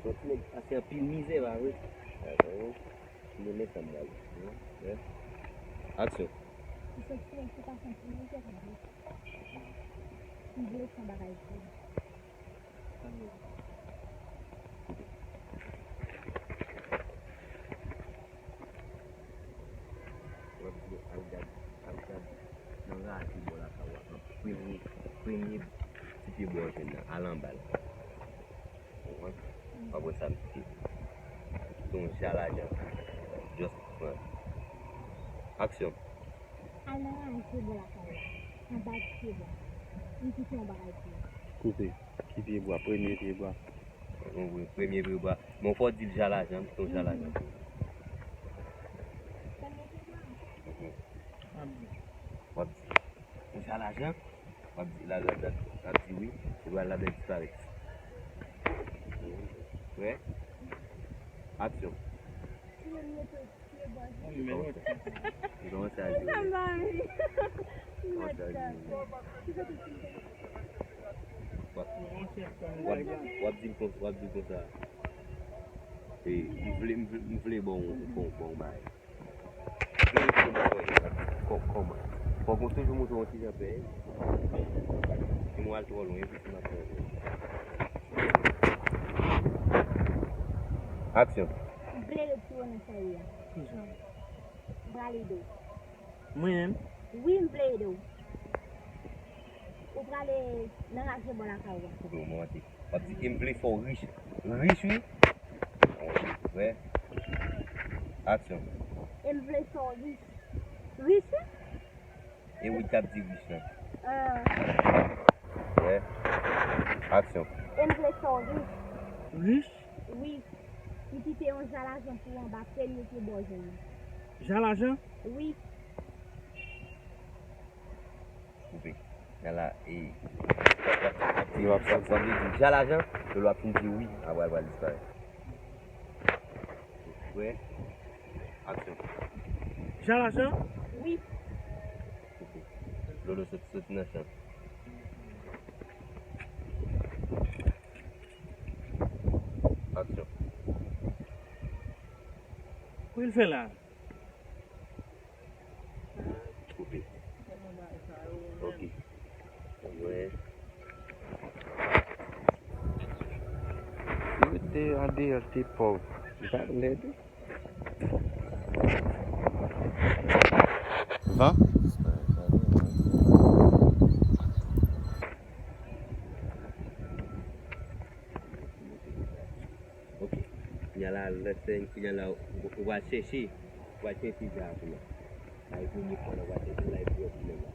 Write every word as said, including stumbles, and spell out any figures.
Yon ti nèg pase anpil mizè, pa vre? Atò, m renmen sa m wè. Aksyon. M santi nèg ki pase anpil mizè, pa vre? M vle fè yon bagay pou li. W ap di al gad, al gad nan raje bò lakay ou a, pran premye, premye ti pye bò w jwenn nan, al anba l. Konprann? W ap wè sa m kite. Ton ja lajan. Just pran. Aksyon. Al nan raje bò lakay ou a, anba ti pye bwa. M kite yon bagay pou ou. Koupe. Ki pye bwa? Premye pye bwa. Ou vre, premye pye bwa. Bon, fò w di l ja lajan, m kite yon ja lajan. Premye pye bwa. W ap di, yon ja lajan, w ap di, la, la, la, l ap di wi, epi ladan l disparèt. Prè? Aksyon. Premye pye Li kòmanse a jwe. Li kòmanse a jwe. W ap, w ap, w ap di l kon, w ap di l konsa. E, m vle, m vle, m vle bon, bon, bon bagay. Kò-, kòman? Fòk mwen toujou montre w yon ti jan fè. Si mwen al twò lwen, epi si m ap fè. Aksyon. M vle retire w nan sa w ye a. Kijan? M pral ede w. Mwen menm? Wi, m vle ede w. Ou prale nan raje bò lakay ou a. Kote w monte? W ap di, e m vle fè w rich. Rich, wi. Prè? Aksyon. E m vle fè w rich. Rich, wi. E ou k ap di rich lan. Ah. Wè. Aksyon. E m vle fè w rich. Rich? Wi. M kite yon ja lajan pou w anba premye pye bò w jwenn nan. Ja lajan? Wi. Koupe. Gala, e. W ap, w ap, w ap di ja lajan, lè w ap fin di wi, apre l pral disparèt. Prè? Aksyon. Ja lajan? Wi. Lolo sot, soti nan chan. Aksyon. Koupe. Ok. Mwen. Si yo te andeyò te pòv, li pa t lèd wi. Van? Ok. Kounye a la, lè se kounye a la, ou, ou va chèche, ou va chèche ja a kounye a. Sa e premye fwa la, ou va chèche la, epi w ap di nèg la.